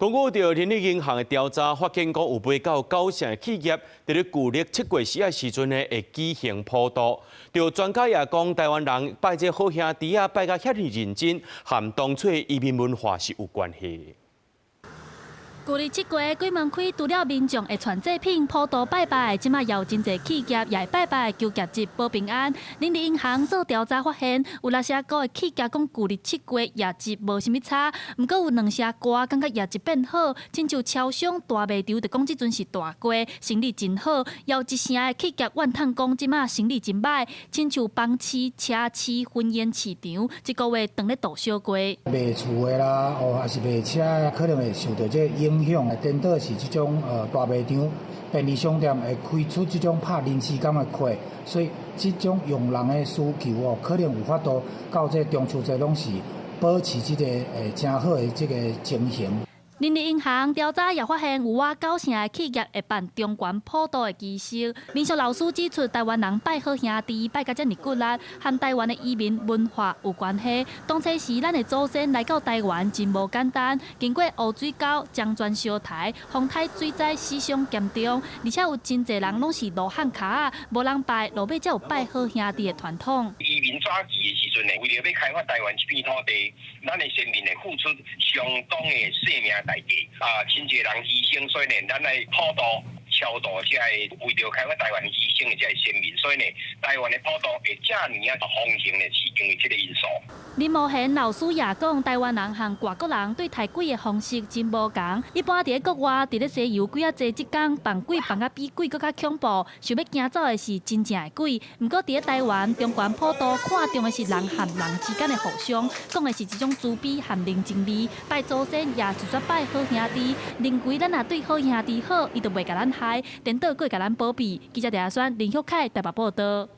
根據著人力銀行的調查，發現講有8到9成的企業佇咧舊曆七月四仔時陣呢，會舉行普渡。著專家也講，台灣人拜這好兄弟仔，拜甲遐爾認真，和當初移民文化是有關係。舊曆七月，鬼門開，除了民眾會傳祭品、普渡拜拜，這馬也有真濟企業也會拜拜求業績保平安。人力銀行做調查發現，有6成5的企業講舊曆七月業績無啥物差，毋過有2成外感覺業績變好，親像超商大賣場就講這陣是大月，生意真好。也有1成的企業怨嘆講這馬生意真䆀，親像房市、車市、婚宴市場，這個月當咧度小月。賣厝的啦，哦，抑是賣車，可能會受著這個影響。顛倒是這種大賣場、便利商店會開出這種拍臨時工的課，所以這種用人的需求哦，可能有法度到這中秋節攏是保持這個誠好的這個情形。人力銀行調查也發現，有倚9成的企業會辦中元普渡的儀式。民俗老師指出，台灣人拜好兄弟拜甲遮爾骨力，和台灣的移民文化有關係。當初時，咱的祖先來到台灣真無簡單，經過烏水溝、漳泉燒刣、風颱水災，死傷嚴重，而且有真濟人攏是路漢跤仔，無人拜，落尾才有拜好兄弟的傳統。移民早期的時陣呢，為著欲開發台灣這片土地，咱的先民會付出相當的性命代價啊，真濟人犧牲，所以呢，咱來普渡超度這个為著開發台灣犧牲的這个先民，所以呢，台灣的普渡會遮爾仔風行呢，是因為這个因素。林茂賢老師也講，台灣人和外國人對刣鬼的方式真無仝。一般佇咧國外，佇咧西洋鬼仔節這工放鬼放甲比鬼閣較恐怖，想欲驚走的是真正的鬼。毋過佇咧台灣，中元普渡看重的是人和人之間的互相，講的是一種慈悲和人情味。拜祖先也是煞拜好兄弟，認為咱若對好兄弟好，伊就袂共咱害，顛倒閣會共咱保庇。記者鄭亞選、林旭凱台北報導。